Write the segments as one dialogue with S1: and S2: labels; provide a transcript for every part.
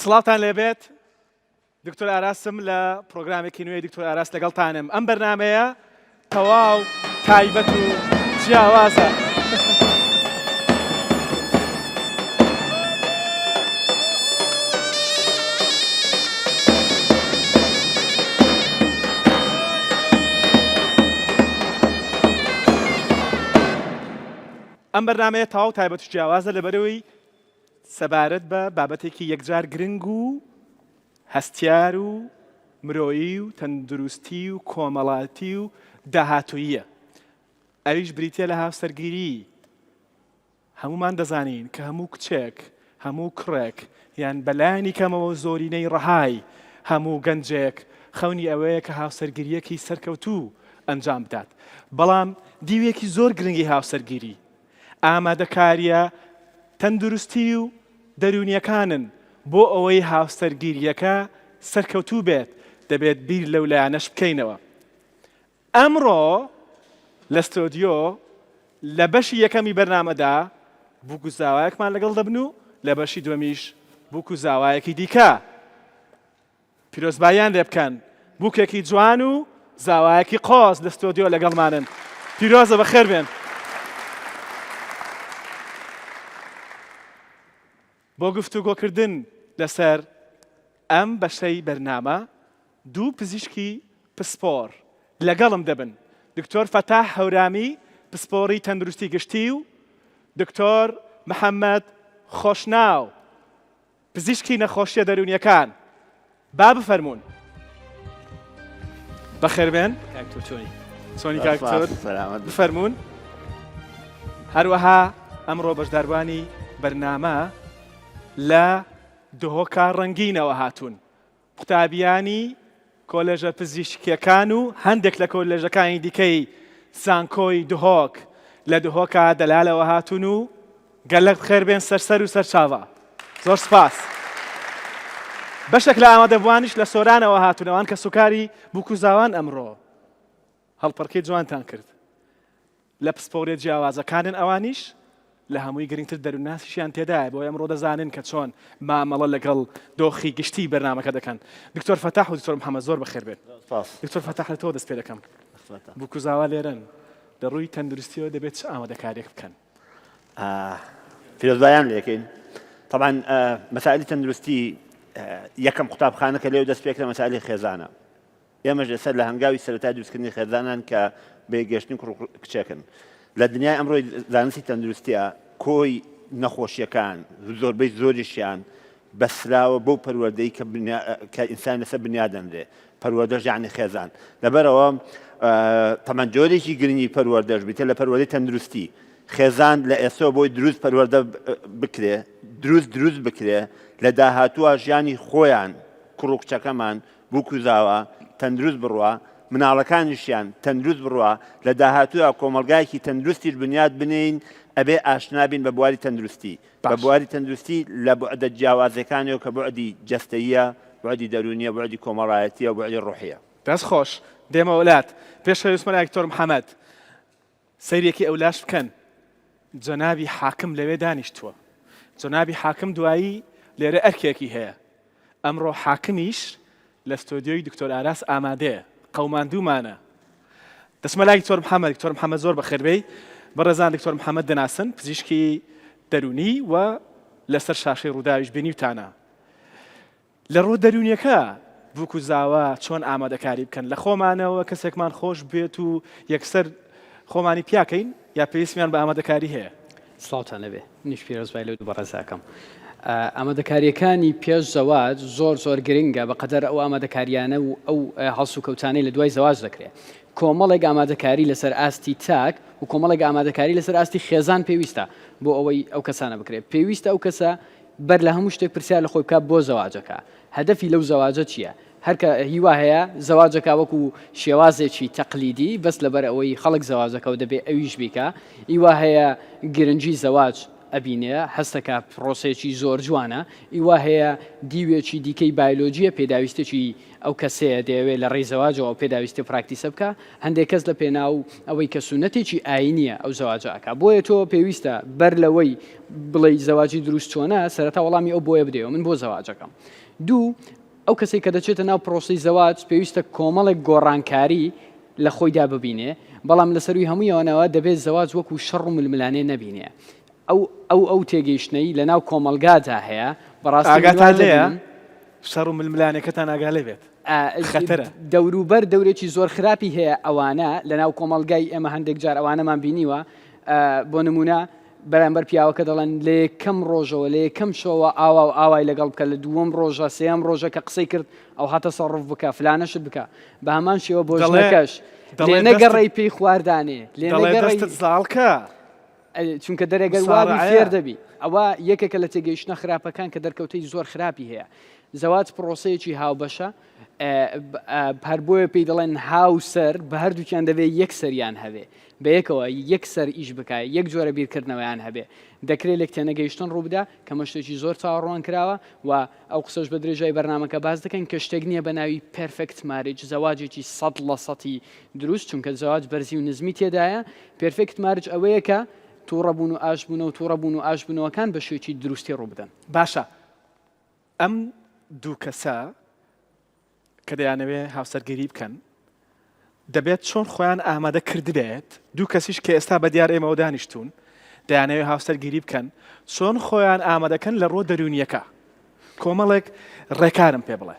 S1: سڵاوتان لێبێت دکتۆر ئاراسم لە پرۆگرامێکی نوێی دکتۆر ئاراس لەگەڵتانم ئەم بەرنمەیە تەواو تایبەت و جیاوازە. ئەم بەرنمەیە تەواو تایبەت و جیاوازە لەبەرەوەی سەبارەت بە بابەتێکی یەکجار گرنگ و هەستیار و مرۆیی و تەندروستی و کۆمەڵاتی و داهاتووییە، ئەویش بریتییە لە هاوسەرگیری. هەموومان دەزانین کە هەموو کچێک، هەموو کوڕێک یان بەلایەنی کەمەوە زۆرینەی ڕەهای هەموو گەنجێک خەونی ئەوەیە کە هاوسەرگیرییەکی سەرکەوتوو ئەنجام بدات، بەڵام دیوێکی زۆر گرنگی هاوسەرگیری ئامادەکارییە تەندروستی و دەروونییەکانن بۆ ئەوەی هاوسەرگیرییەکە سەرکەوتوو بێت، دەبێت بیر لەو لایەنەش بکەینەوە. ئەمڕۆ لە ستۆدیۆ لە بەشی یەکەمی بەرنامەدا بووک و زاوایەکمان لەگەڵ دەبن و لە بەشی دووەمیش بووک و زاوایەکی دیکە. پیرۆزباییان لێ بکەن بوکێکی جوان و زاوایەکی قۆز لە ستۆدیۆ لەگەڵمانن پیرۆزە بەخێر بێن. بۆ گفتوگۆکردن لەسەر ئەم بەشەی بەرنامە دوو پزیشکی پسپۆر لەگەڵم دەبن دکتۆر فەتاح هەورامی پسپۆڕی تەندروستی گشتی و دکتۆر محەممەد خۆشناو پزیشکی نەخۆشیە دەروونیەکان با بفەرموون. بەخێربێن
S2: کاک تۆ چۆنی؟
S1: چۆنی کاک تۆر؟
S3: سەلامەت بی.
S1: بفەرموون. هەروەها ئەمڕۆ بەشداربووانی بەرنامە لە دهۆکا ڕەنگینەوە هاتوون. قوتابیانی کۆلێژە پزیشکیەکان و هەندێک لە کۆلێژەکانی دیکەی زانکۆی دهۆک لە دهۆکا دەلالەوە هاتوون و گەلەک بخێر بێن سەر سەر و سەر چاڤا. زۆر سپاس. بەشێک لە ئامادەبووانیش لە سۆرانەوە هاتوون ئەوان کەسوکاری بووک و زاوان ئەمڕۆ هەڵپەڕکێی جوانتان کرد. لە پسپۆریە جیاوازەکانن ئەوانیش لە هەمووی گرنگتر دەروونناسیشیان تێدایە بۆیە ئەمڕۆ دەزانن کە چۆن مامەڵە لەگەڵ دۆخی گشتی بەرنامەکە دەکەن دکتۆر فەتاح و دکتۆر محەممەد زۆر بەخێر بێن دکتۆر فەتاح لە تۆ دەست پێ دەکەم بووک و زاوا لێرەن لە ڕووی تەندروستیەوە دەبێت چ ئامادەکاریەک بکەن؟
S3: پیرۆزبایان لێکەین طبعا مەسائلی تەندروستی یەکەم قوتابخانە کە لێو دەست پێکرا مەسائلی خێزانە ئێمەش ئێستا لە هەنگاوی سەرەتای دروستکردنی خێزانان کە بەیەکگەشتنی کوڕ و کچێکن. لە دنیای ئەمڕۆی زانستی تەندروستیە کۆی نەخۆشیەکان زۆربەی زۆریشیان بەسراوە بەو پەروەردەی کە کە ئینسان لەسەر بنیاد دەنرێ پەروەردەش یعنی خێزان لەبەرەوە تەمان جۆرێکی گرنگی پەروەردەش بیتە لە پەروەردەی تەندروستی خێزان لە ئێستەوە بۆی دروست پەروەردە بکرێ دروست دروست بکرێ لە داهاتووە ژیانی خۆیان کوڕ و کچەکەمان بوک و زاوا تەندروست بڕوا، مناڵەکانیشیان تەندروست بڕوا، لە داهاتوودا کۆمەڵگایەکی تەندروستیش بنیات بنێین، ئەبێ ئاشنا بین بە بواری تەندروستی، بە
S1: باش.
S3: بواری تەندروستی لە بوعدە جیاوازەکانیەوە کە بوعدی جەستەییە، بوعدی دەروونیە، بوعدی کۆمەڵایەتیە و بوعدی ڕۆحیە.
S1: دەست خۆش. دێمەوە لات. پێش ئەوەی بچمە لای دکتۆر محەمەد، سەیرێکی ئەولاش بکەن جەنابی حاکم لەوێ دانیشتووە جەنابی حاکم دوایی لێرە ئەرکێکی هەیە ئەمڕۆ حاکمیش لە ستۆدیۆی دکتۆر ئاراس ئامادەیە قەوماندوومانە دەچمە لای دکتۆر محەممەد دکتۆر محەممەد زۆر بەخێربێی بەڕێزان دکتۆر محەممەد دەناسن پزیشکی دەرونی و لەسەر شاشەی ڕووداویش بینیوتانە لە ڕووە دەروونیەکە بووک و زاوا چۆن ئامادەکاری بکەن؟ لە خۆمانەوە کەسێکمان خۆش بوێت و یەکسەر خۆمانی پیاکەین یا پێویستمیان بە ئامادەکاری هەیە؟
S2: سڵاوتان لێبێ منیش پیرۆزبای لەو دوو بەڕێزە ئەکەم. ئامادەکاریەکانی پێش زەواج زۆر زۆر گرنگە بەقەدەر ئەو ئامادەکاریانە و ئەو هەڵسوکەوتانەی لە دوای زەواج دەکرێ. کۆمەڵێک ئامادەکاری لەسەر ئاستی تاک و کۆمەڵێک ئامادەکاری لەسەر ئاستی خێزان پێویستە بۆ ئەوەی ئەو کەسانە بکرێت. پێویستە ئەو کەسە بەر لە هەموو شتێک پرسیار لە خۆی بکات بۆ زەواجەکە؟ هەدەفی لەو زەواجە چییە؟ هەر کە هیوا هەیە زەواجەکە وەکو شێوازێکی تەقلیدی بەس لەبەر ئەوەی خەڵک زەواجەکە و دەبێ ئەویش بیکا، هیوا هەیە گرنگی زەواج. ئەبینێ، هەستەکا پڕۆسەیەکی زۆر جوانە، ئی وا هەیە دیوێکی دیکەی بایلۆجییە، پێداویستێکی ئەو کەسەیە دەیەوێ لە ڕێی زەواجەوە ئەو پێداویستیە پراکتیسە بکا، هەندێک کەس لە پێناو ئەوەی کە سوننەتێکی ئایینییە ئەو زەواجە ئەکا. بۆیە تۆ پێویستە بەر لەوەی بڵێی زەواجی دروست چۆنە، سەرەتا وەڵامی ئەو بۆیە بدەیەوە، من بۆ زەواجەکەم؟ دوو، ئەو کەسەی کە دەچێتە ناو پرۆسەی زەواج پێویستە کۆمەڵێک گۆڕانکاری لە خۆیدا ببینێ، بەڵام لە سەرووی هەموویانەوە دەبێت زەواج وەکو شەڕ و ململانێ نەبینێ. ئەو ئەو ئەو تێگەیشتنەی لە ناو کۆمەڵگادا هەیە، بەڕاستی من وا
S1: ئاگاتان لێیە؟
S2: دەبینم.
S1: شەڕ و ململانێکەتان ئاگا لێ بێت. خەتەرە.
S2: دەوروبەر دەورێکی زۆر خراپی هەیە ئەوانە لە ناو کۆمەڵگای ئێمە هەندێک جار ئەوانەمان بینیوە بۆ نموونە بەرامبەر پیاوەکە دەڵێن لە یەکەم ڕۆژەوە لە یەکەم شەوە ئاوا و ئاوای لەگەڵ بکە لە دووەم ڕۆژە سێیەم ڕۆژە کە قسەی کرد ئەوها تەسەڕوف بکە فلانە شت بکە بە هەمان شێوە بۆ
S1: دەڵێ
S2: ژنەکەش لێ
S1: دەڵێ دەستت
S2: نەگەڕێی پێی خواردانێ لێ
S1: دەڵێ
S2: نەگەڕێی
S1: دەستت زاڵکە
S2: چونکە دەرێگەر وابی
S1: مسارعەیە.
S2: فێر دەبی ئەوە یەکێکە لە تێگەیشتنە خراپەکان کە دەرکەوتەی زۆر خراپی هەیە زەواج پرۆسەیەکی هاوبەشە هەر بۆیە پێی دەڵێن هاوسەر بە هەردووکیان دەبێت یەک سەریان هەبێ بەیەکەوە یەک سەر ئیش بکا یەک جۆرە بیرکردنەوەیان هەبێ دەکرێ لێک تێنەگەیشتن ڕووبدا کەمە شتێکی زۆر چاوەڕوان کراوە و ئەو قسەش بە درێژای بەرنامەکە باس دەکەین کە شتێک نییە بە ناوی perfect marriage زەواجێکی سەد لە سەتی دروست چونکە زەواج بەرزی و نزمی تێدایە perfect marriage ئەوەیە کە تووڕەبوون و ئاشبوونە و تووڕەبوون و ئاشبوونەوەکان بە شێوەیەکی دروستی ڕووبدەن.
S1: باشە ئەم دوو کەسە کە دەیانەوێ هاوسەرگیری بکەن دەبێت چۆن خۆیان ئامادە کردبێت دوو کەسیش کە ئێستا بە دیار ئێمەوە دانیشتوون دەیانەوێ هاوسەرگیری بکەن چۆن خۆیان ئامادەکەن لە ڕووە دەروونیەکە کۆمەڵێک ڕێکارم پێ بڵێ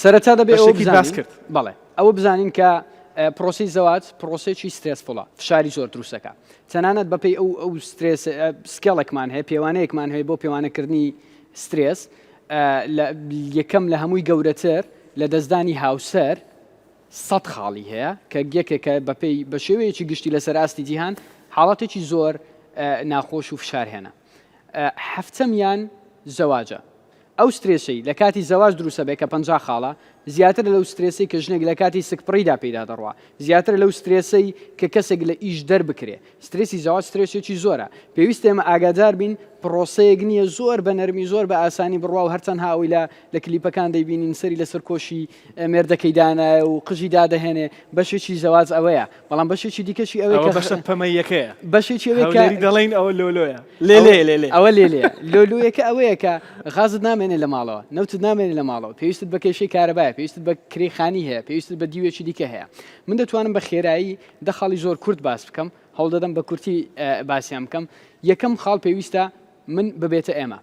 S2: سەرەتا دەبێ ئەوە
S1: بەشێکی باس
S2: بزانین
S1: کرد.
S2: بەڵێ ئەوە بزانین کە پرۆسی زەواج پرۆسێکی stressful ە فشاری زۆر دروستەکە تەنانەت بەپێی ئەو ئەو سترێس scale ێکمان هەیە پێوانەیەکمان هەیە بۆ پێوانەکردنی سترێس یەکەم لە هەمووی گەورەتر لەدەستدانی هاوسەر سەد خاڵی هەیە کە یەکێکە بەپێی بە شێوەیەکی گشتی لەسەر ئاستی جیهان حاڵەتێکی زۆر ناخۆش و فشارهێنە. حەفتەمیان زەواجە. ئەو سترێسەی لە کاتی زەواج دروستە بێ کە 50 خاڵە زیاترە لەو سترێسەی کە ژنێک لە کاتی سکپڕیدا پێیدا دەڕوا زیاترە لەو سترێسەی کە کەسێک لە ئیش دەربکرێ سترێسی زەواج سترێسێکی زۆرە پێویستە ئێمە ئاگادار بین پرۆسەیەک نییە زۆر بە نەرمی زۆر بە ئاسانی بڕوا و هەر تەنها ئەوەی لە لە کلیپەکان دەیبینین سەری لەسەر کۆشی مێردەکەی دانایە و قژی دادەهێنێ بەشێکی زەواج ئەوەیە بەڵام بەشێکی دیکەشی ئەوەیە
S1: ئەوە بەشە پەمەییەکەیە
S2: بەشێکی ئەوەیە کە
S1: هەولێری دەڵێین ئەوە لۆلۆیە لێ لێ لێ لێ
S2: ئەوە لێ لێ لۆلۆیەکە ئەوەیە کە غازت نامێنێ لە ماڵەوە نەوتت نامێنێ لە ماڵەوە پێویستت بە کێشەی کارەبایە پێویستت بە کرێی خانی هەیە پێویستت بە دیوێکی دیکە هەیە من دەتوانم بە خێرایی دە خاڵی زۆر کورت باس بکەم، هەوڵدەدەم بە کورتی باسیان بکەم، یەکەم خاڵ پێویستە من ببێتە ئێمە.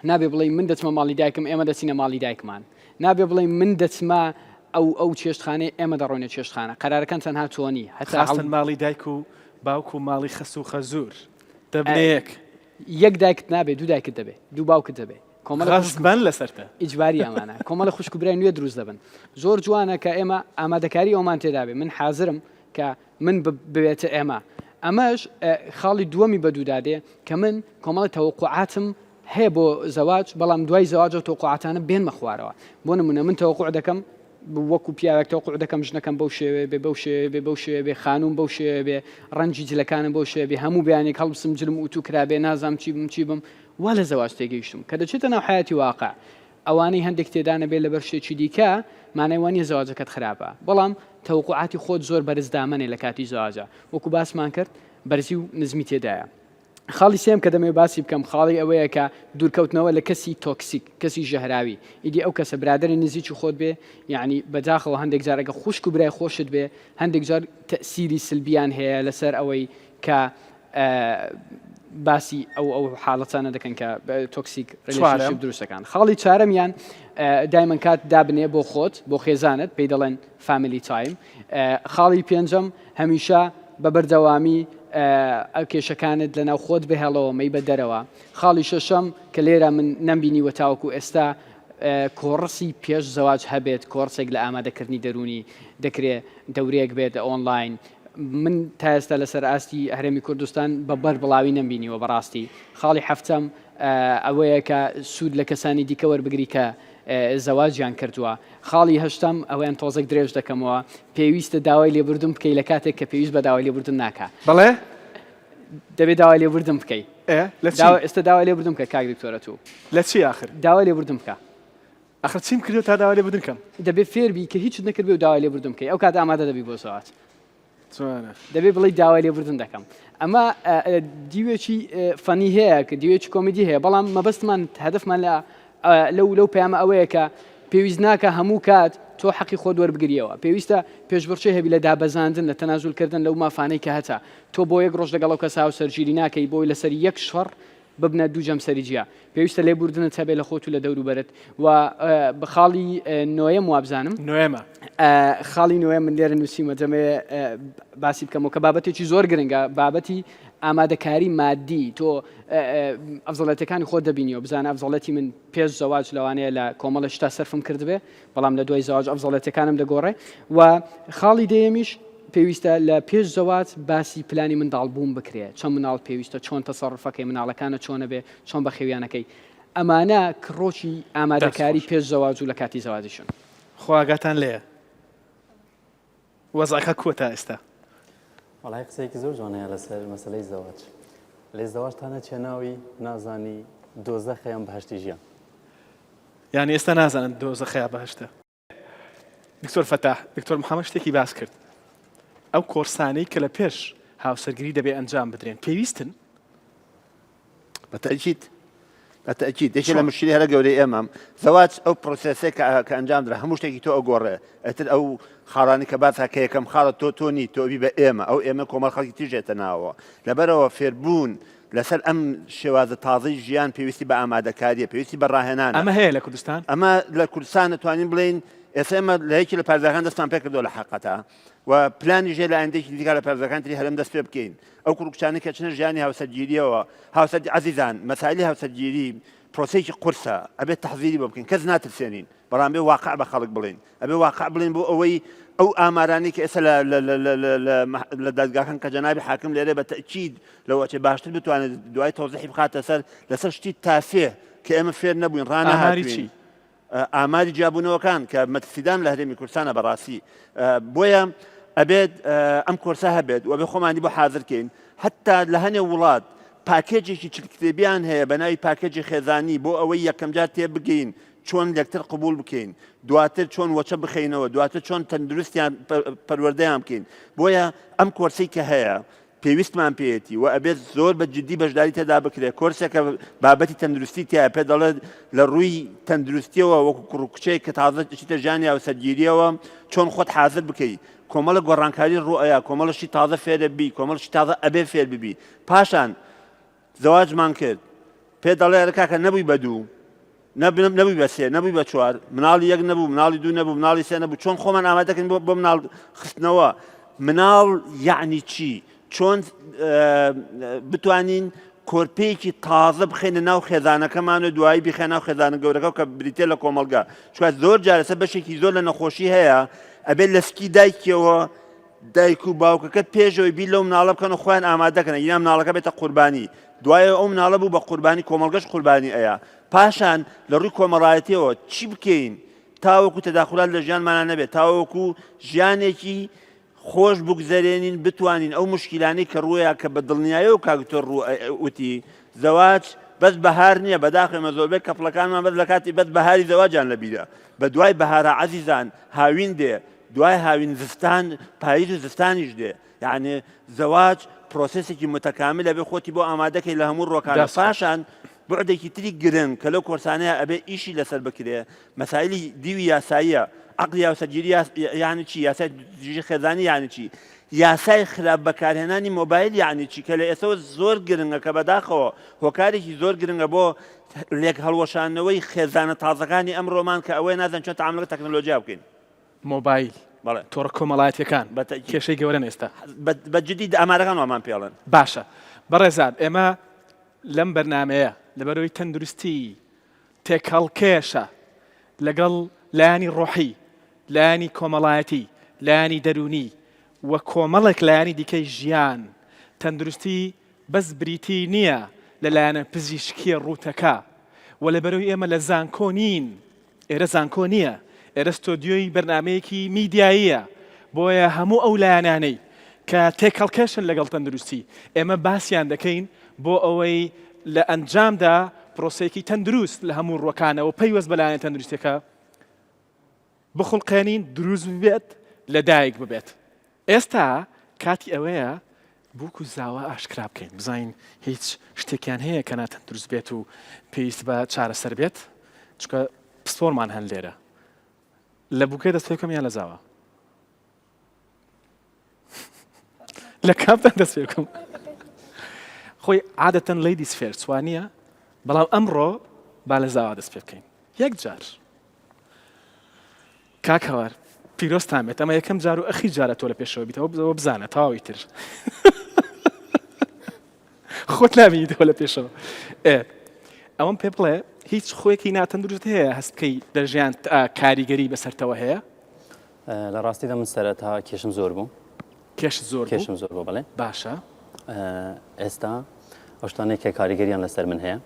S2: نابێ بڵێی من دەچمە ماڵی دایکم ئێمە دەچینە ماڵی دایکمان. نابێ بڵێی من دەچمە ئەو ئەو چێشتخانەی ئێمە دەڕۆینە چێشتخانە. قەرارەکان تەنها تۆ نی. هەتا هەڵ.
S1: خاستن ماڵی دایک و باوک و ماڵی خەسوو و خەزوور دەبنە یەک.
S2: یەک دایکت نابێ دوو دایکت دەبێ، دوو باوکت دەبێ. کۆمەڵە خوشک
S1: غەسبەن لەسەرتە.
S2: ئیجباری ئەمانە کۆمەڵە خوشک و برای نوێ دروست دەبن زۆر جوانە کە ئێمە ئامادەکاری ئەومان تێدابێ من حازرم کە من ببێتە ئێمە ئەمەش خاڵی دووەمی بەدوودا دێ کە من کۆمەڵی تەوەقوعاتم هەیە بۆ زەواج بەڵام دوای زەواج و تەوەقوعاتانە بێنمە خوارەوە بۆ نمونە من تەوەقوع دەکەم وەکو پیاوێک تەوەقوع دەکەم ژنەکەم بەو شێوەیە بێ بەو شێوەیە بێ بەو شێوەیە بێ خانوم بەو شێوەیە بێ ڕەنگی جلەکانم بەو شێوەیە بێ هەموو بەیانێک هەڵبسم جلم ئوتو کرابێ نازانم چی بم چی بم وا لە زەواج تێگەیشتوم کە دەچێتە ناو حەیاتی واقع ئەوانەی هەندێک تێدا نەبێت لەبەر شتێکی دیکە مانای وانیە زەواجەکەت خراپە بەڵام تەوقوعاتی خۆت زۆر بەرز دامەنێ لە کاتی زەواجا وەکو باسمان کرد بەرزی و نزمی تێدایە. خاڵی سێم کە دەمەوێت باسی بکەم خاڵی ئەوەیە کە دوورکەوتنەوە لە کەسی toxic کەسی ژەهراوی ئیدی ئەو کەسە برادەری نزیکی خۆت بێ یعنی بەداخەوە هەندێک جار ئەگە خوشک و برای خۆشت بێ هەندێک جار تەسیری سلبیان هەیە لەسەر ئەوەی کە باسی ئەو ئەو حاڵەتانە دەکەن کە toxic relationship دروستەکان خاڵی چارەمیان دایمەن کات دابنێ بۆ خۆت بۆ خێزانت پێی دەڵێن family time خاڵی پێنجەم هەمیشە بە بەردەوامی کێشەکانت لە ناو خۆت بهێڵەوە مەی بە دەرەوە خاڵی شەشەم کە لێرە من نەمبینیوە تاوەکو ئێستا کۆڕسی پێش زەواج هەبێت کۆرسێک لە ئامادەکردنی دەرونی دەکرێ دەورەیەک بێت ئۆنلاین من تا ئێستا لەسەر ئاستی هەرێمی کوردستان بە بەر بڵاوی نەمبینیوە بەڕاستی. خاڵی حەفتەم ئەوەیە کە سوود لە کەسانی دیکە وەربگری کە زەواجیان کردووە. خاڵی هەشتەم ئەوەیان تۆزێک درێژ دەکەمەوە، پێویستە داوای لێبوردن بکەی لە کاتێک کە پێویست بە داوای لێبوردن ناکا.
S1: بەڵێ؟
S2: دەبێ داوای لێبوردن بکەی.
S1: ئێ لە چی؟
S2: داوا ئێستا داوای لێبوردن بکە کاک دکتۆرە تو.
S1: لە چی ئاخر؟
S2: داوای لێبوردن بکە.
S1: ئاخر چیم کردوە تا داوای لێبوردن کەم؟
S2: دەبێ فێر بی کە هیچت نەکردبێ و داوای لێبوردن بکەی ئەو کات ئامادە دەبی بۆ زەواج.
S1: جوانە.
S2: دەبێ بڵێی داوای لێبوردن دەکەم. ئەمە دیوێکی funny هەیە کە دیوێکی کۆمیدی هەیە بەڵام مەبەستمان هەدەفمان لە لەو لەو پەیامە ئەوەیە کە پێویست ناکە هەموو کات تۆ حەقی خۆت وەربگریەوە پێویستە پێشبڕکێ هەبی لە دابەزاندن لە تەنازولکردن لەو مافانەی کە هەتە تۆ بۆ یەک ڕۆژ لەگەڵ ئەو کەسە هاوسەرگیری ناکەی بۆی لەسەر یەک شەڕ ببنە دوو جەمسەری جیا. پێویستە لێبوردنت هەبێ لە خۆت و لە دەوروبەرت و بە خاڵی نۆیەم وابزانم.
S1: نۆیەمە.
S2: خاڵی نۆیەم من لێرە نووسیومە دەمەوێ باسی بکەمەوە کە بابەتێکی زۆر گرنگە بابەتی ئامادەکاری مادی تۆ ئەفزەڵەتەکانی خۆت دەبینیەوە بزانە ئەفزەڵەتی من پێش زەواج لەوانەیە لە کۆمەڵە شتا سەرفم کردبێ بەڵام لە دوای زەواج ئەفزەڵەتەکانم دەگۆڕێ و خاڵی دەیەمیش پێویستە لە پێش زەواج باسی پلانی منداڵ بوون بکرێ چەند مناڵ پێویستە چۆن تەسەڕوفەکەی مناڵەکانە چۆنە بێ چۆن بەخێویانەکەی ئەمانە کڕۆکی ئامادەکاری پێش زەواج و لە کاتی زەواجیشن.
S1: خوا ئاگاتان لێیە وەزعەکە کوە تا ئێستا؟
S4: وەڵای قسەیەکی زۆر جوان هەیە لەسەر مەسەلەی زەواج لێ زەواج تا نەچیە ناوی نازانی دۆزەخە یان بەهەشتی ژیان.
S1: یانی ئێستا نازانن دۆزەخە یا بەهەشتە؟ دکتۆر فەتاح، دکتۆر محەمەد شتێکی باس کرد، ئەو کۆرسانەی کە لە پێش هاوسەرگیری دەبێ ئەنجام بدرێن پێویستن؟
S3: بە تەئکید بە تەئکید یەکێ لە مشکلی هەرە گەورەی ئێمە زەواج ئەو process ێک کە کە ئەنجام درا هەموو شتێکی تۆ ئەگۆڕێ ئەتر ئەو خاڵانی کە باسا کە یەکەم خاڵە تۆ تۆ نی تۆ بی بە ئێمە ئەو ئێمە کۆمەڵ خەڵکی تیژێتە ناوەوە لەبەرەوە فێربوون لەسەر ئەم شێوازە تازەی ژیان پێویستی بە ئامادەکاریە پێویستی بە ڕاهێنانە.
S1: ئەمە هەیە لە کوردستان؟
S3: ئەمە لە کوردستان دەتوانین بڵێین ئێستا ئێمە لە یەکی لە پارێزگاکان دەستمان پێکردووە لە حەقەتا و پلانیش هەیە لە ئایندەیەکی نزیکا لە پارێزگاکانی تری هەرێم دەست پێ بکەین ئەو کوڕ و کچانەی کە چنە ژیانی هاوسەرگیریەوە هاوسەر عەزیزان مەسائلی هاوسەرگیری پرۆسەیەکی قورسە ئەبێت تەحزیری بۆ بکەین کەس ناترسێنین بەڵام بێ واقع بە خەڵک بڵێین ئەبێ واقع بڵێن بۆ ئەوەی ئەو ئامارانەی کە ئێستا لە دادگاکان کە جەنابی حاکم لێرە بە تەئکید لەوە ئەچێ باشتر بتوانێت دوای تەوزیحی بخاتە سەر لەسەر شتی تافێ کە ئێمە فێر نەبووین ڕانەهاتوین ئاماری جیابوونەوەکان کە مەترسیدان لە هەرێمی کوردستانە بەڕاستی بۆیە ئەبێت ئەم کۆرسە هەبێت و بێ خۆمانی بۆ حاضرکەین حتا لە هەنێ وڵات پاکێجێکی چل کتێبیان هەیە بە ناوی پاکێجی خێزانی بۆ ئەوەی یەکەمجار تێبگەین چۆن یەکتر قبوڵ بکەین، دواتر چۆن وەچە بخەینەوە، دواتر چۆن تەندروستیان پەروەردەیان بکەین. بۆیە ئەم کۆرسەی کە هەیە پێویستمان پێیەتی و ئەبێت زۆر بە جدی بەشداری تێدا بکرێت. کۆرسێکە بابەتی تەندروستی تیایە، پێ دەڵێت لە ڕووی تەندروستیەوە وەکو کوڕ و کچێک کە تازە چیتە ژیانی هاوسەرگیریەوە چۆن خۆت حازر بکەی، کۆمەڵە گۆڕانکاری ڕووئەیا، کۆمەڵە شتی تازە فێرە بی، کۆمەڵە شتی تازە ئەبێ فێر ببی. پاشان زەواجمان کرد پێت دەڵێ ئەرێ کاکە نەبووی بە دوو نەبووی بە سێ نەبووی بە چوار مناڵی یەک نەبوو مناڵی دوو نەبوو مناڵی سێ نەبوو چۆن خۆمان ئامادەکەین بۆ بۆ مناڵ خستنەوە مناڵ یعنی چی چۆن بتوانین کۆرپێکی تازە بخێنە ناو خێزانەکەمان و دوایی بخێ ناو خێزانە گەورەکە کە بریتە لە کۆمەلگا چوار زۆر جارەسە بەشێکی زۆر لە نەخۆشی هەیە ئەبێت لە سکی دایکیەوە دایک و باوکەکەت پێشەوەی بیر لەو مناڵە بکەن و خۆیان ئامادەکەن ئەگینا مناڵەکە بێتە قوربانی دوایەوە ئەو مناڵە بوو بە قوربانی کۆمەڵگەش قوربانی ئەیا پاشان لە ڕووی کۆمەڵایەتیەوە چی بکەین تاوەکو تەداخولات لە ژیانمانە نەبێت تاوەکو ژیانێکی خۆش بگوزەرێنین بتوانین ئەو مشکیلانەی کە ڕوویە کە بە دڵنیایەوە کاک دکتۆر ڕوو وتی زەواج بەس بەهار نییە بەداخ ئێمە زۆربەی couple ەکانمان بەس لە کاتی بەس بەهاری زەواجیان لەبیرە بە دوای بەهارە عەزیزان هاوین دێ دوای هاوین زستان پاییز و زستانیش دێ یعنی زەواج process ێکی متکامل ئەبێ خۆتی بۆ ئامادەکەی لە هەموو ڕۆکانە
S1: دەست خۆش.
S3: پاشان بعدێکی تری گرنگ کە لەو کۆرسانەیە ئەبێ ئیشی لەسەر بکرێ مەسایلی دیوی یاساییە عەقدی هاوسەرگیری یعنی چی یاسای دژی خێزانی یعنی چی یاسای خراپ بەکارهێنانی مۆبایل یعنی چی کە لە ئێستەوە زۆر گرنگە کە بەداخەوە هۆکارێکی زۆر گرنگە بۆ لێک هەڵوەشاندنەوەی خێزانە تازەکانی ئەمڕۆمان کە ئەوەیە نازانین چۆن تەعامول لەگەڵ تەکنەلۆجیا بکەین.
S1: مۆبایل،
S3: بەڵێ.
S1: تۆڕە کۆمەڵایەتیەکان
S3: بە تەئکید.
S1: کێشەی گەورەن ئێستا.
S3: بە جدی ئامارەکان وامان پێڵێن.
S1: باشە بەڕێزان ئێمە لەم بەرنامەیە لەبەرەوەی تەندروستی تێکهەڵکێشە لەگەڵ لایەنی ڕۆحی، لایەنی کۆمەڵایەتی، لایەنی دەروونی و کۆمەڵێک لایەنی دیکەی ژیان، تەندروستی بەس بریتی نییە لە لایەنە پزیشکییە ڕووتەکە و لەبەرەوەی ئێمە لە زانکۆ نین، ئێرە زانکۆ نییە، ئێرە ستۆدیۆی بەرنامەیەکی میدیاییە، بۆیە هەموو ئەو لایەنانەی کە تێکهەڵکێشن لەگەڵ تەندروستی، ئێمە باسیان دەکەین بۆ ئەوەی لە ئەنجامدا پرۆسەیەکی تەندروست لە هەموو ڕووەکانەوە پەیوەست بە لایەنە تەندروستیەکە بخوڵقێنین، دروست ببێت، لەدایک ببێت. ئێستا کاتی ئەوەیە بووک و زاوا ئاشکرا بکەین، بزانین هیچ شتێکیان هەیە کە ناتەندروست بێت و پێویست بە چارەسەر بێت، چونکە پسپۆرمان هەن لێرە. لە بووکێ دەست پێ بکەم یان لە زاوا؟ لە کامتان دەست پێ بکەم؟ خۆی عادەتەن ladies first وانییە؟ بەڵام ئەمڕۆ با لە زاوا دەست پێ بکەین. یەک جار. کاک هەوار پیرۆزتان بێت ئەمە یەکەم جار و ئەخیر جارە تۆ لە پێشەوە بیتەوە بزەوە بزانە تەواوی تر خۆت نابینیتەوە لە پێشەوە ئەوەم پێ بڵێ هیچ خۆیەکی ناتەندروست هەیە هەست بکەی لە ژیان کاریگەری بەسەرتەوە هەیە
S4: لە ڕاستیدا من سەرەتا کێشم زۆر بوو
S1: کێشت زۆر بوو؟
S4: کێشم زۆر بوو بەڵێ.
S1: باشە.
S4: ئێستا ئەو شتانەی کە کاریگەریان لەسەر من هەیە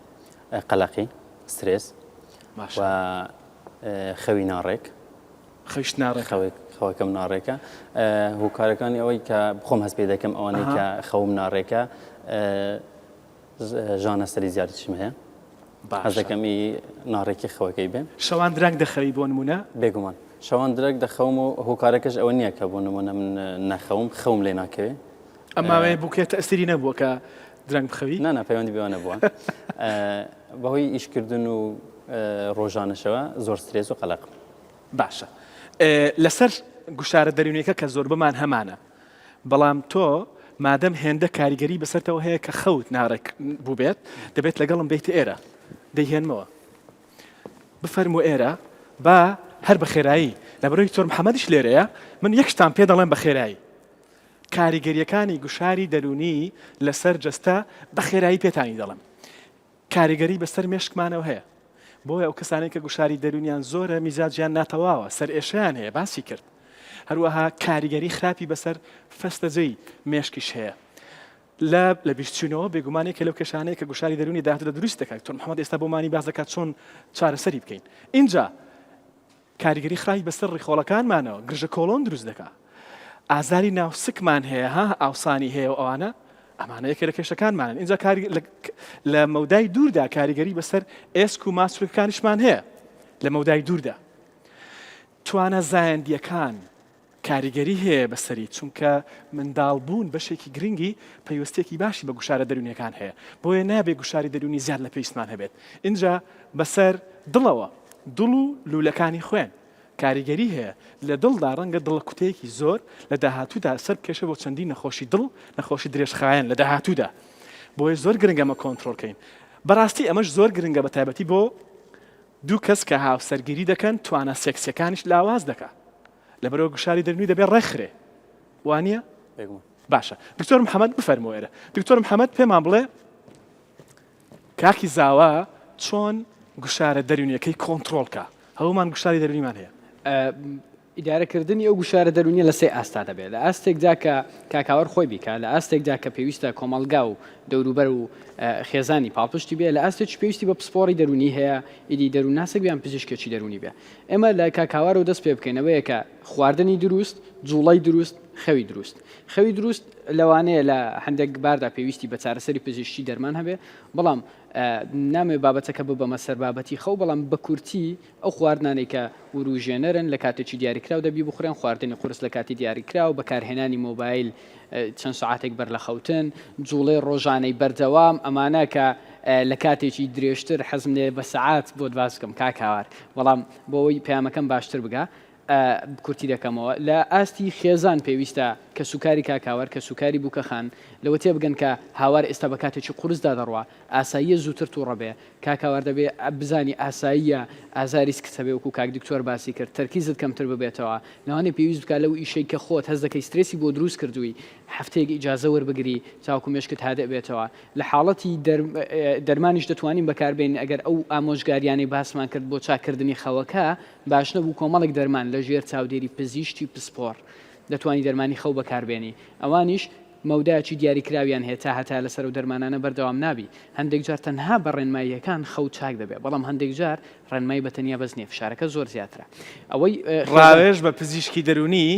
S4: قەلەقی، سترێس
S1: باشە.
S4: و خەوی ناڕێک.
S1: خەویشت ناڕێکە؟
S4: خەوێک خەوەکەم ناڕێکە. هۆکارەکانی ئەوەی کە خۆم هەست پێ دەکەم ئەوانەی کە خەوم ناڕێکە ژانە سەری زیاتریشم هەیە.
S1: باشە.
S4: حەز دەکەم ئی ناڕێکی خەوەکەی بێ.
S1: شەوان درەنگ دەخەوی بۆ نموونە؟
S4: بێگومان. شەوان درەنگ دەخەوم و هۆکارەکەش ئەوە نییە کە بۆ نموونە من نەخەوم، خەوم لێ ناکەوێ.
S1: ئەم ماوەیە بووکێ تەئسیری نەبووە کە درەنگ بخەوی؟
S4: نا نا پەیوەندی بەوە نەبووە. بەهۆی ئیشکردن و ڕۆژانەشەوە زۆر سترێس و قەلەقم.
S1: باشە. لەسەر گوشارە دەروونیەکە کە زۆربەمان هەمانە، بەڵام تۆ مادەم هێندە کاریگەری بەسەرتەوە هەیە کە خەوت ناڕێک بووبێت، دەبێت لەگەڵم بێیتە ئێرە. دەیهێنمەوە. بفەرموو ئێرە، با هەر بە خێرایی، لەبەرئەوەی دکتۆر محەمەدیش لێرەیە، من یەک شتان پێ دەڵێم بە خێرایی. کاریگەرییەکانی گوشاری دەروونی لەسەر جەستە بە خێرایی پێتانی دەڵێم. کاریگەری بەسەر مێشکمانەوە هەیە. بۆیە ئەو کەسانەی کە گوشاری دەروونیان زۆرە میزاجیان ناتەواوە، سەرئێشەیان هەیە، باسی کرد. هەروەها کاریگەری خراپی بەسەر فەستەجەی مێشکیش هەیە. لە لەبیرچوونەوە بێگومان یەکێ لەو کێشانەیە کە گوشاری دەروونی داهاتوودا دروست دەکات. دکتۆر محەمەد ئێستا بۆمانی باس دەکات چۆن چارەسەری بکەین. ئینجا کاریگەری خراپی بەسەر ڕیخۆڵەکانمانەوە، گرژە کۆڵۆن دروست دەکا. ئازاری ناو سکمان هەیە ها ئاوسانی هەیە و ئەوانە ئەمانە یەکێ لە کێشەکانمانن. ئینجا کاری لە مەودای دووردا کاریگەری بەسەر ئێسک و ماسولکەکانیشمان هەیە لە مەودای دووردا. توانا زایەندییەکان کاریگەری هەیە بەسەری، چونکە منداڵ بوون بەشێکی گرنگی پەیوەستیەکی باشی بە گوشارە دەروونیەکان هەیە، بۆیە نابێ گوشاری دەروونی زیاد لە پێویستمان هەبێت، ئینجا بەسەر دڵەوە، دڵ و لوولەکانی خوێن کاریگەری هەیە، لە دڵدا ڕەنگە دڵەکوتەیەکی زۆر لە داهاتوودا سەربکێشێ بۆ چەندین نەخۆشی دڵ، نەخۆشی درێژخایەن لە داهاتوودا، بۆیە زۆر گرنگە ئەمە کۆنترۆڵ کەین، بەڕاستی ئەمەش زۆر گرنگە بەتایبەتی بۆ دوو کەس کە هاوسەرگیری دەکەن توانا سێکسیەکانیش لاواز دەکا لەبەرئەوە گوشاری دەرونی دەبێ ڕێکخرێ وانیە؟
S4: بێگومان.
S1: باشە دکتۆر محەمەد بفەرموو ئێرە دکتۆر محەمەد پێمان بڵێ کاکی زاوا چۆن گوشارە دەرونیەکەی کۆنتڕۆڵ کا هەموومان گوشاری دەرونیمان هەیە.
S2: ئیدارەکردنی ئەو گوشارە دەروونیە لە سێ ئاستا دەبێت، لە ئاستێکدا کە کاک هاوار خۆی بیکات، لە ئاستێکدا کە پێویستە کۆمەڵگا و دەوروبەر و خێزانی پاڵپشتی بێ، لە ئاستێکی پێویستی بە پسپۆڕی دەروونی هەیە، ئیدی دەروونناسێک بێ یان پزیشکێکی دەروونی بێ. ئێمە لە کاک هاوارەوە دەست پێ بکەین ئەوەیە کە خواردنی دروست، جوڵەی دروست، خەوی دروست. خەوی دروست لەوانەیە لە هەندێک باردا پێویستی بە چارەسەری پزیشکی دەرمان هەبێ، بەڵام نامەوێ بابەتەکە ببەمە سەر بابەتی خەو، بەڵام بە کورتی ئەو خواردنانەی کە وروژێنەرن لە کاتێکی دیاریکراودا بیبخورێن، خواردنی قورس لە کاتی دیاریکراو، بەکارهێنانی مۆبایل چەند سەعاتێک بەر لە خەوتن، جوڵەی ڕۆژانەی بەردەوام، ئەمانە کە لە کاتێکی درێژتر حەزم لێیە بە سەعات بۆت باس بکەم کاک هاوار، بەڵام بۆ ئەوەی پەیامەکەم باشتر بگا کورتی دەکەمەوە. لە ئاستی خێزان پێویستە کەسوکاری کاک هاوار، کەسوکاری بووکەخان لەوە تێبگەن کە هاوار ئێستا بە کاتێکی قورسدا دەڕوا، ئاساییە زووتر توڕە بێ، کاک هاوار دەبێ بزانی ئاساییە ئازاری سکت هەبێ وەکو کاک دکتۆر باسی کرد تەرکیزت کەمتر ببێتەوە لەوانەیە پێویست بکا لەو ئیشەی کە خۆت هەست دەکەی سترێسی بۆ دروست کردووی هەفتەیەک ئیجازە وەربگری تاوەکو مێشکت هادئ بێتەوە لە حاڵەتی دەرمانیش دەتوانین بەکاربێنین ئەگەر ئەو ئامۆژگاریانەی باسمان کرد بۆ چاککردنی خەوەکە باش نەبوو کۆمەڵێک دەرمان لە ژێر چاودێری پزیشکی پسپۆڕ دەتوانی دەرمانی خەو بەکاربێنی ئەوانیش. مەودایەکی دیاریکراویان هەیە تا هەتایە لەسەر ئەو دەرمانانە بەردەوام نابی، هەندێک جار تەنها بە ڕێنماییەکان خەو چاک دەبێت، بەڵام هەندێک جار ڕێنمایی بە تەنیا بەس نییە، فشارەکە زۆر زیاترە. ئەوەی خێزان.
S1: ڕاوێژ بە پزیشکی دەروونی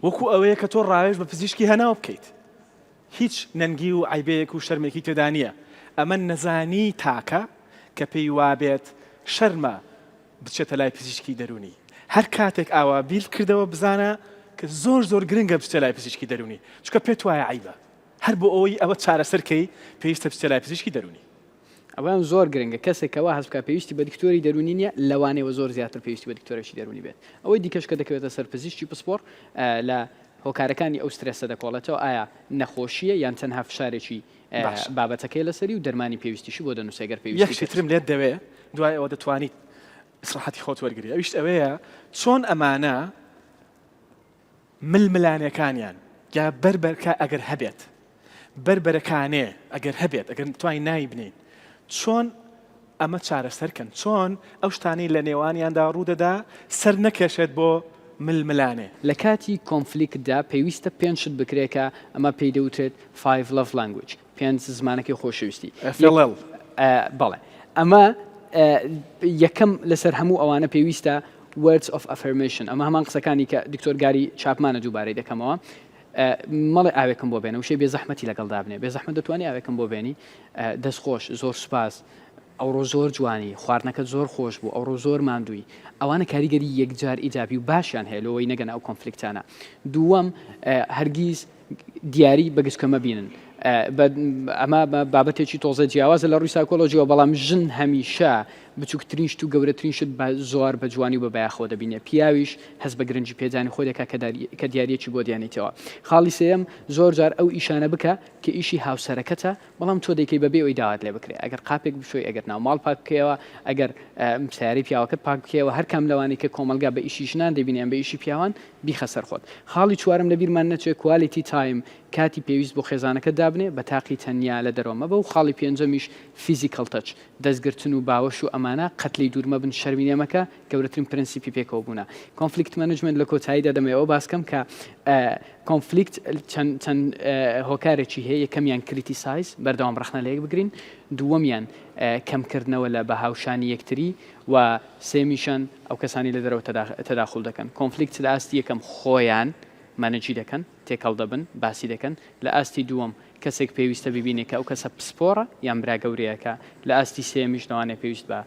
S1: وەکو ئەوەیە کە تۆ ڕاوێژ بە پزیشکی هەناو بکەیت. هیچ نەنگی و عەیبەیەک و شەرمێکی تێدا نییە. ئەمە نەزانیی تاکە کە پێی وابێت شەرمە بچێتە لای پزیشکی دەروونی. هەر کاتێک ئاوا بیرت کردەوە بزانە کە زۆر زۆر گرنگە بچیتە لای پزیشکی دەروونی، چونکە پێت وایە عەیبە. هەر بۆ ئەوەی ئەوە چارەسەر کەی پێویستە بچیتە لای پزیشکی دەروونی.
S2: ئەوەیان زۆر گرنگە کەسێک کە وا هەست بکات پێویستی بە دکتۆری دەروونی نییە لەوانەیە زۆر زیاتر پێویستی بە دکتۆرێکی دەروونی بێت. ئەوەی دیکەش کە دەکەوێتە سەر پزیشکی پسپۆڕ لە هۆکارەکانی ئەو سترێسە دەکۆڵێتەوە ئایا نەخۆشییە یان تەنها فشارێکی
S1: باشە.
S2: بابەتەکەیە لەسەری و دەرمانی پێویستیشی بۆ دەنووسێ گەر
S1: یەک
S2: پێویستی
S1: شتی
S2: کرد.
S1: ترم لێت دەوێ دوای ئەوە دەتوانیت ئیسراحەتی خۆت وەرگری ئەویش ئەوەیە چۆن ئەمانە ململانێکانیان یا بەر بەرکە ئەگەر هەبێت بەر بەرەکانێ ئەگەر هەبێت ئەگەر توانین ناوی بنێین چۆن ئەمە چارەسەر کەن چۆن ئەو شتانەی لە نێوانیاندا ڕوودەدا سەر نەکێشێت بۆ ململانێ.
S2: لە کاتی conflict دا پێویستە پێنج شت بکرێت کە ئەمە پێی دەوترێت Five Love Language پێنج زمانەکەی خۆشەویستی.
S1: FLL.
S2: بەڵێ ئەمە یەکەم لەسەر هەموو ئەوانە پێویستە Words of Affirmation ئەمە هەمان قسەکانی کە دکتۆر گاری چاپمانە دووبارەی دەکەمەوە مەڵێ ئاوێکم بۆ بێنە وشەی بێزەحمەتی لەگەڵ دابنێ بێزەحمەت دەتوانی ئاوێکم بۆ بێنی دەست خۆش زۆر سوپاس ئەوڕۆ زۆر جوانی خواردنەکەت زۆر خۆش بوو ئەوڕۆ زۆر ماندووی ئەوانە کاریگەری یەکجار ئیجابی و باشیان هەیە لەوەی نەگەنە ئەو conflict انە دووەم هەرگیز دیاری بە گچکە مەبینن. ئەمە بابەتێکی تۆزێ جیاوازە لە ڕووی سایکۆلۆژیەوە، بەڵام ژن هەمیشە بچووکترین شت و گەورەترین شت بە زۆر بە جوانی و بە بایەخەوە دەبینێ. پیاویش هەست بە گرنگی پێدانی خۆی دەکات کە دیارییەکی بۆ دیانیتەوە. خاڵی سێیەم، زۆر جار ئەو ئیشانە بکە کە ئیشی هاوسەرەکەتە، بەڵام تۆ دەیکەی بەبێ ئەوەی داوات لێ بکرێ. ئەگەر قاپێک بشۆی، ئەگەر ناوماڵ پاک بکەیەوە، ئەگەر سەیارەی پیاوەکەت پاک بکەیەوە، هەر کام لەوانەی کە کۆمەڵگا بە ئیشی ژنان دەیبینێ یان بە ئیشی پیاوان، بیخە سەر خۆت. خاڵی چوارەم لەبیرمان نەچێ quality time، کاتی پێویست بۆ خێزانەکەت دابنێ، بە تاقی تەنیا لە دەرەوە مەبە و خاڵی پێنجەمیش physical touch، دەستگرتن و باوەش و ئەمانە، قەت لێی دوور مەبن، شەرمی لێ مەکە، گەورەترین پرەنسیپی پێکەوە بوونە. Conflict management لە کۆتاییدا دەمەوێ ئەوە باس کەم کە conflict چەند چەند هۆکارێکی هەیە، یەکەمیان criticize، بەردەوام ڕەخنە لە یەک بگرین، دووەمیان کەمکردنەوە لە بەها و شانی یەکتری و سێیەمیشان ئەو کەسانەی لە دەرەوە تەداخول دەکەن conflict لە ئاستی یەکەم خۆیان manage ی دەکەن، تێکەڵ دەبن، باسی دەکەن، لە ئاستی دووەم کەسێک پێویستە ببینێ کە ئەو کەسە پسپۆڕە یان برا گەورەیەکە، لە ئاستی سێیەمیش لەوانەیە پێویست بە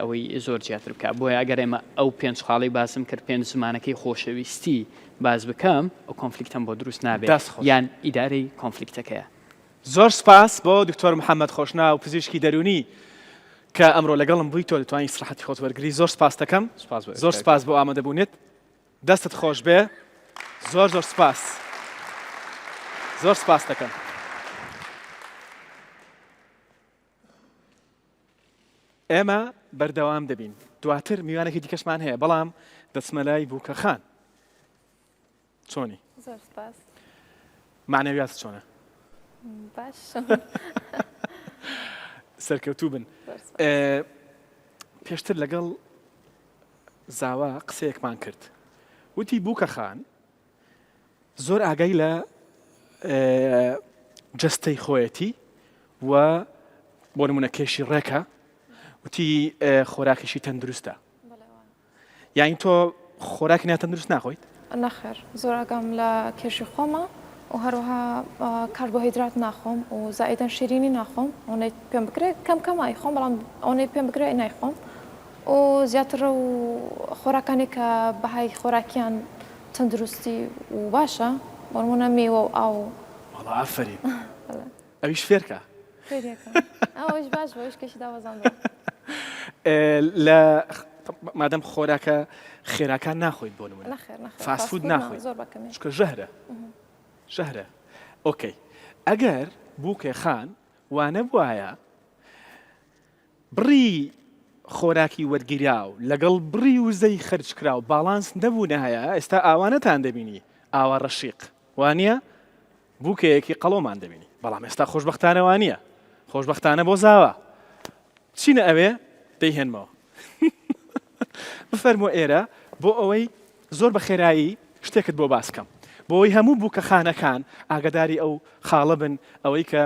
S2: ئەوەی زۆر زیاتر بکا. بۆیە ئەگەر ئێمە ئەو پێنج خاڵەی باسم کرد، پێنج زمانەکەی خۆشەویستی باس بکەم، ئەو conflict ەم بۆ دروست نابێ
S1: دەست خۆش.
S2: یان ئیدارەی conflict ەکەیە.
S1: زۆر سپاس بۆ دکتۆر محمد خۆشناو پزیشکی دەروونی کە ئەمڕۆ لەگەڵم بووی تۆ دەتوانی ئیسراحەتی خۆت وەرگری زۆر سپاست دەکەم
S2: سپاس بۆ
S1: زۆر
S2: ئێوە.
S1: سپاس بۆ ئامادەبوونت دەستت خۆش بێ زۆر زۆر سپاس زۆر سپاس دەکەم. ئێمە بەردەوام دەبین دواتر میوانێکی دیکەشمان هەیە بەڵام دەچمە لای بووکە خان چۆنی؟
S5: زۆر سپاس.
S1: مەعنەویاتت چۆنە؟
S5: باش.
S1: سەرکەوتوو بن. پێشتر لەگەڵ زاوا قسەیەکمان کرد وتی بووکە خان زۆر ئاگای لە جەستەی خۆیەتی و بۆ نمونە کێشی ڕێکە وتی خۆراکیشی تەندروستە یانی تۆ خۆراکی ناتەندروست ناخۆیت؟
S5: نەخێر زۆر ئاگام لە کێشی خۆمە و هەروەها کاربۆهیدرات ناخۆم و زائیدەن شیرینی ناخۆم ئەوەنەی پێم بکرێت کەم کەم ئەیخۆم بەڵام ئەوەنەی پێم بکرێت نایخۆم و زیاتر و خۆراکانی کە بەهای خۆراکیان تەندروستی و باشە بۆ نموونە میوە و ئاو.
S1: وەڵا ئافەرین ئەویش فێرکە.
S5: فێریەکەم ئەویش باش بوو ئەویش کێشی دابەزاندووە.
S1: لە مادەم خۆراکە خێراکان ناخۆیت بۆ نمونە
S5: نەخێر نەخێر
S1: fast food ناخۆیت
S5: زۆر بەکەمی
S1: چونکە ژەهرە ژەهرە okay ئەگەر بووکێ خان وانەبوایە بڕی خۆراکی وەرگیراو لەگەڵ بڕی وزەی خەرجکراو باڵانس نەبوونایە ئێستا ئاوانەتان دەبینی ئاوا ڕەشیق وانییە؟ بووکەیەکی قەڵەومان دەبینی بەڵام ئێستا خۆشبەختانە وانییە خۆشبەختانە بۆ زاوا چینە ئەوێ دەیهێنمەوە بفەرموو ئێرە بۆ ئەوەی زۆر بە خێرایی شتێکت بۆ باس کەم. بۆی هەموو بووکەخانەکان ئاگاداری ئەو خاڵە بن ئەوەی کە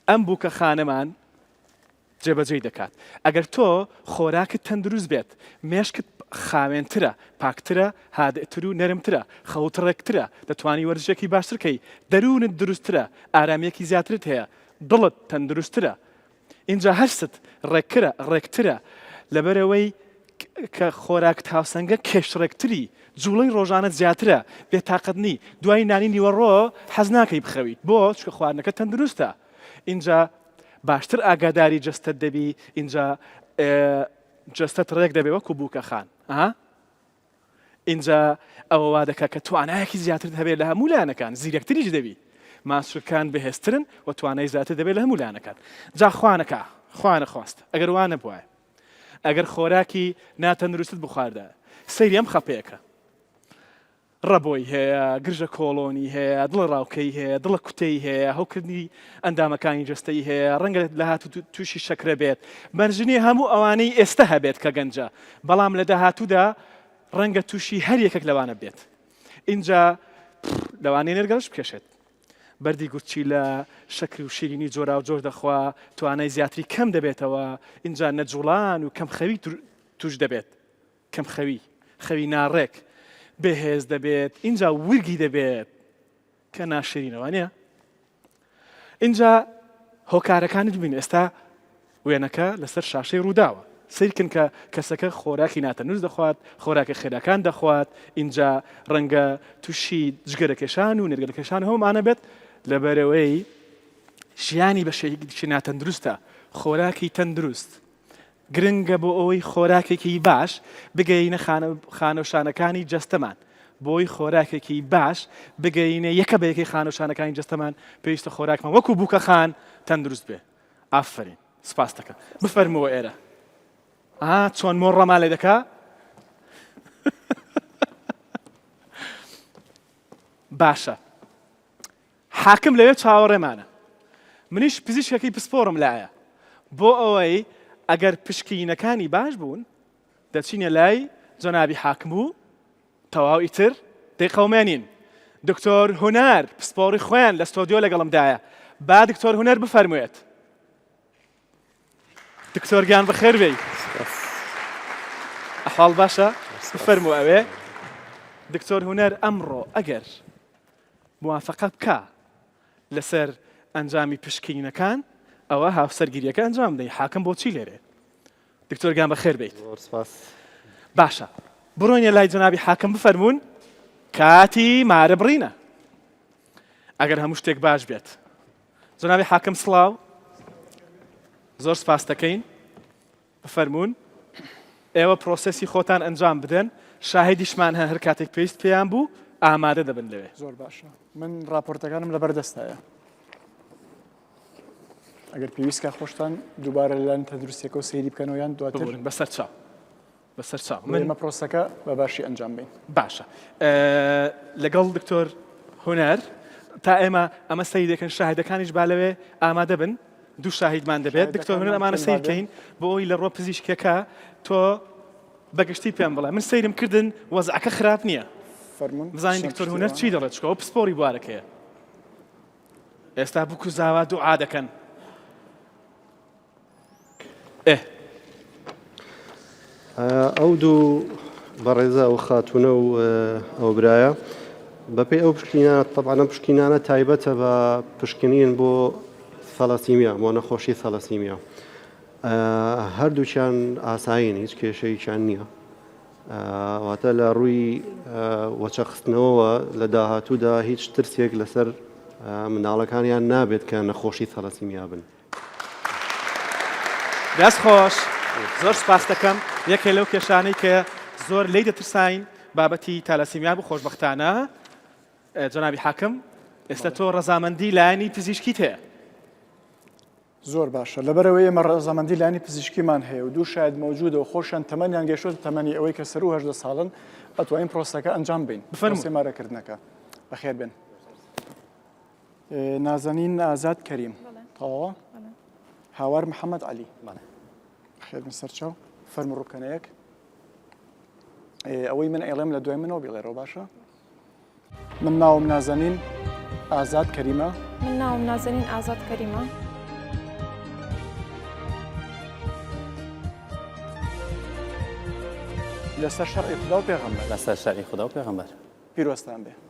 S1: ئەم بووکەخانەمان جێبەجێی دەکات. ئەگەر تۆ خۆراکت تەندروست بێت، مێشکت خاوێنترە، پاکترە، هادئتر و نەرمترە، خەوت ڕێکترە، دەتوانی وەرزشێکی باشتر کەی، دەروونت دروستترە، ئارامییەکی زیاترت هەیە، دڵت تەندروستترە، ئینجا هەرست ڕێکرە، ڕێکترە، لەبەرئەوەی کە خۆراکت هاوسەنگە کێشت ڕێکتری، جوڵەی ڕۆژانەت زیاترە، بێتاقەت نی، دوای نانی نیوەڕۆ حەز ناکەی بخەویت، بۆ؟ چونکە خواردنەکەت تەندروستە. ئینجا باشتر ئاگاداری جەستەت دەبی ئینجا جەستەت ڕێک دەبێ وەکو بووکە خان ئا ئینجا ئەوە وا دەکات کە توانایەکی زیاترت هەبێت لە هەموو لایەنەکان زیرەکتریش دەبی ماسولکان بەهێزترن و توانای زیاتر دەبێت لە هەموو لایەنەکان جا خوانەکە خوانە خواست ئەگەر وا نەبوایە ئەگەر خۆراکی ناتەندروستت بخواردە سەیری ئەم خەپەیەکە ڕەبۆی هەیە، گرژە کۆڵۆنی هەیە، دڵە ڕاوکەی هەیە، دڵە کوتەی هەیە، هەوکردنی ئەندامەکانی جەستەی هەیە، ڕەنگە لە هاتوو تووشی شەکرە بێت. مەرج نییە هەموو ئەوانەی ئێستا هەبێت کە گەنجە، بەڵام لە داهاتوودا ڕەنگە تووشی هەر یەکێک لەوانە بێت. ئینجا لەوانەیە نێرگەلەش بکێشێت. بەردی گورچیلە، شەکر و شیرینی جۆراوجۆر دەخوا، توانای زیاتری کەم دەبێتەوە، ئینجا نەجوڵان و کەمخەوی تووش دەبێت. کەمخەوی، خەوی ناڕێک، بێهێز دەبێت، ئینجا ورگی دەبێت کە ناشرینە وانە؟ ئینجا هۆکارەکانی ببین ئێستا وێنەکە لەسەر شاشەی ڕووداوە سیرکن کە کەسەکە خۆراکی ناتەندروست دەخوات خۆراکە خێراکان دەخوات ئینجا ڕەنگە تووشی جگەرەکێشان و نێرگەلەکێشان هەمانە بێت لەبەرەوەی ژیانی بە شێوەیەکی ناتەندروستە خۆراکی تەندروست گرنگە بۆ ئەوەی خۆراکێکی باش بگەینە خانە و شانەکانی جەستەمان، بۆی خۆراکێکی باش بگەینە یەکە بە یەکەی خانە و شانەکانی جەستەمان پێویستە خۆراکمان وەکو بووکەخان تەندروست بێ. ئافەرین سپاست دەکەم. بفەرمووە ئێرە. ئا چۆن مۆڕەمان لێ دەکا؟ باشە. حاکم لەوێ چاوەڕێمانە. منیش پزیشکێکی پسپۆڕم لایە. بۆ ئەوەی ئەگەر پشکینەکانی باش بوون، دەچینە لای جەنابی حاکم و تەواو ئیتر دەیقەومێنین. دکتۆر هونەر پسپۆڕی خۆیان لە ستۆدیۆ لەگەڵمدایە. با دکتۆر هونەر بفەرموێت. دکتۆر گیان بەخێر بێی. ئەحواڵ باشە؟ بفەرموو ئەوێ. دکتۆر هونەر ئەمڕۆ ئەگەر موافەقە بکا لەسەر ئەنجامی پشکنینەکان ئەوە هاوسەرگیریەکە ئەنجام بدەین حاکم بۆچی لێرێ دکتۆر گیان بەخێر بیت
S4: زۆر سپاس.
S1: باشە بڕۆینە لای جەنابی حاکم بفەرموون کاتی مارە بڕینە ئەگەر هەموو شتێک باش بێت جەنابی حاکم سڵاو زۆر سپاس دەکەین بفەرموون ئێوە پرۆسێسی خۆتان ئەنجام بدەن، شاهیدیشمان هەن هەر کاتێک پێویست پێیان بوو ئامادە دەبن لەوێ.
S6: زۆر باشە من ڕاپۆرتەکانم لەبەر دەستایە ئەگەر پێویست کا خۆشتان دووبارە لەلایەن تەندروستیەکەوە سەیری بکەنەوە یان دواتر
S1: ببورن بەسەر چاو بەسەر چاو
S6: من ئێمە پرۆسەکە بە باشی ئەنجام بین.
S1: باشە لەگەڵ دکتۆر هونەر تا ئێمە ئەمە سەیر دەکەن شاهدەکانیش با لەوێ ئامادە بن دوو شاهیدمان دەبێت دکتۆر هونەر ئەمانە سەیر کەین بۆ ئەوی لە ڕووە پزیشکەکە تۆ بەگشتی پێم بڵێ من سەیرم کردن وەزعەکە خراپ نییە
S6: فەرموون
S1: بزانین دکتۆر هونەر چی دەڵێت چکەوە پسپۆری بوارەکەیە ئێستا بوک و زاوا دوعا دەکەن ئێ.
S7: ئەو دوو بەڕێزە ئەو خاتونە و ئەو برایە بەپێی ئەو پشکینە طبعا ئەم پشکینانە تایبەتە بە پشکنین بۆ سەلەسیمیا بۆ نەخۆشی سەلەسیمیا هەردووکیان ئاسایین هیچ کێشەیەکیان نییە واتە لە ڕووی وەچەخستنەوەوە لە داهاتوودا هیچ ترسێک لەسەر منداڵەکانیان نابێت کە نەخۆشی سەلەسیمیا بن.
S1: دەست خۆش زۆر سپاست دەکەم یەکێ لەو کێشانەی کە زۆر لی دەترساین بابەتی تالاسیمیا بوو خۆشببختانە جەنابی حاکم ئێستا تۆ ڕەزامەندی لایەنی پزیشکیت هەیە
S6: زۆر باشە لەبەرەوەی ئێمە ڕەزامەندی لانی پزیشکیمان هەیە و دوو شاید مەوجودە و خۆشیان تەمەنیان گەشتۆتە تەمەنی ئەوەی کە سەرو 18 ساڵن ئەتوانین پرۆسەکە ئەنجام بین
S1: بفەرموو
S6: مارەکردنەکە بەخێر بێن نازەنین ئازاد کەریم تەواوە هاوار محەممەد عەلی خێر بن سەرچاو فەرموو ڕووبکەنە یەک ئەوەی من ئەیڵێم لە دوای منەوە بیڵێرەوە باشە. من ناوم نازەنین ئازاد کەریمە.
S5: من ناوم نازەنین ئازاد کەریمە.
S6: لەسەر شەرعی خودا و پێغەمبەر.
S4: لەسەر شەرعی خودا و پێغەمبەر.
S6: پیرۆزتان بێ.